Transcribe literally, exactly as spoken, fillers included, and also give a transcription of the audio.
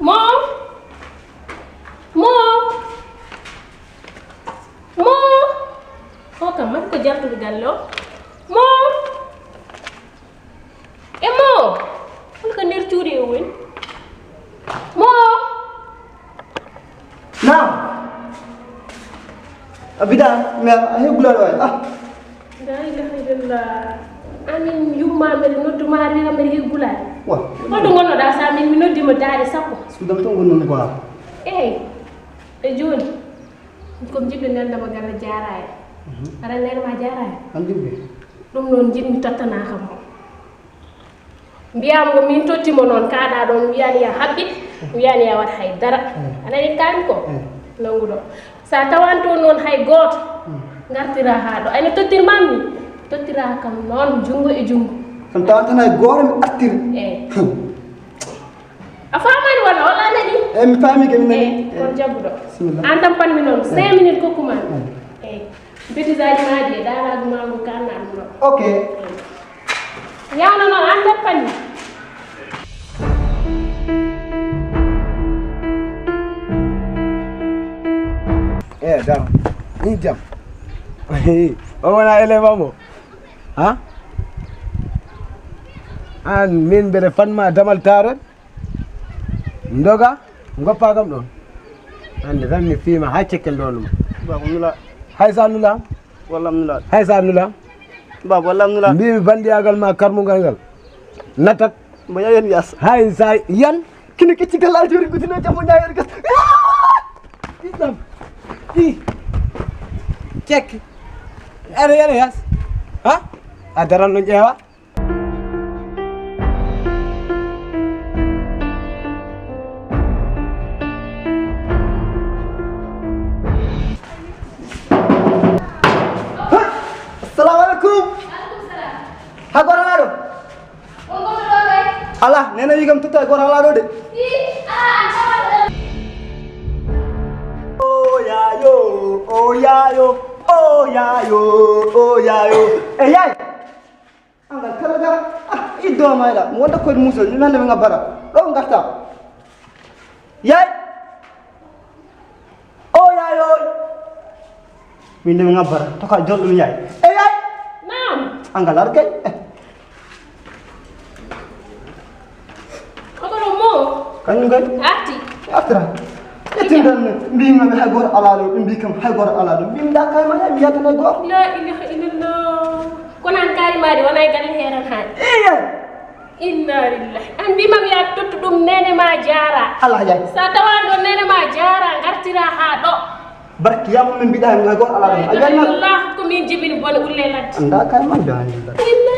Mo? Mo? Mo? O kam, man ko jartude galle o. Mo? E Mo? Hol ko nder cuuɗi o woni? Mo? Naam. A bida, mi a heɓ gulaɗo waay. Ah. La ilaha illallah. Amin yumma mbeɗa nodduma aɗa wiya mbeɗa heɓi gulaɗo. Wa. Holto ngonnoɗa sa min mi noddima daare sappo? Sudam to ngonnon quoi. Eyi. E joni. Comme jiɗɗo nandama galla jaraye. Aɗa nene ma jaraye. An jumbi. Ɗum noon jiɗmi tottanaka mo. Mbiyam ko min tottimo noon kaɗa ɗon wiyani ya haɓɓit, wiyani ya wat hay dara. A nani kan ko? Nanguɗo. Sa tawanto noon hay gooto, ngartira haa ɗo. Ayno tottirmammi? Tottira kam noon junngo e junngo. Kam tawantan hay gooto mi artir. Eyi. A faamani walla walla a nani? Eyi, mi faami ke mi nani. Eyi, kon jagguɗo. Bismillah. An tan panmi noon cinq minutes kokkuma. Eyi. Bêtise aji ma ɗi e daragu ma ngu kanna ɗum ɗo. Ok. Yawno noon an tan panmi. E dam in jam. O wona élève amo? Ha? An min mbeɗa fanma damal taret. Ndoga, goppa kam ɗon. Hande tan mi fiima ha cekke ndonuma. Baba nula. Hay sa nula? Wallam nula. Hay sa nula? Baba wallam nula. Mbimi bandiyagal ma karmugal ngal. Natat. Mo yayen yas. Hay sa yan. Kini kicci gal aljori gudino jammo nyayer gas. Islam. Hi. Cek. Ere ere yas. Ha? A daran no ƴeewa. Assalamu alaikum. Alaikum salam. Ha gora na ɗo? On goto ɗo kay? Ala, nena wi kam totta e gora ala ɗo de. I, a, a, a. O yayo, o yayo, o yayo, o yayo. E yay. Angal kala ga, ah, iddo mayla, mo wonda koyde muso, ni nande mi ngabbara. Ɗo ngarta. Yay. O yayo. Min de mi ngabbara, to ka jolɗo mi yay. E yay. Naam. Angal ar kay. Eh. Okono mo. Kañum kay. Arti. Artira. Ƴettin tan mbimi hay goto ala ɗo, ɓe mbi kam hay goto ala ɗo. Mbimi da kay ma mi yaltana goto. La ilaha illallah. Kono an kaari maari wona e galle heeran haani. Iya. Inna lillahi. An mbima mi yaat tottu ɗum nene ma jaara. Allah jaay. Sa tawa ɗo nene ma jaara ngartira ha ɗo. Barki yamma min mbiɗa hay goto ala ɗo. A yalna. Allah ko min jibini bone ulle ladde. Anda kay ma jaani. Inna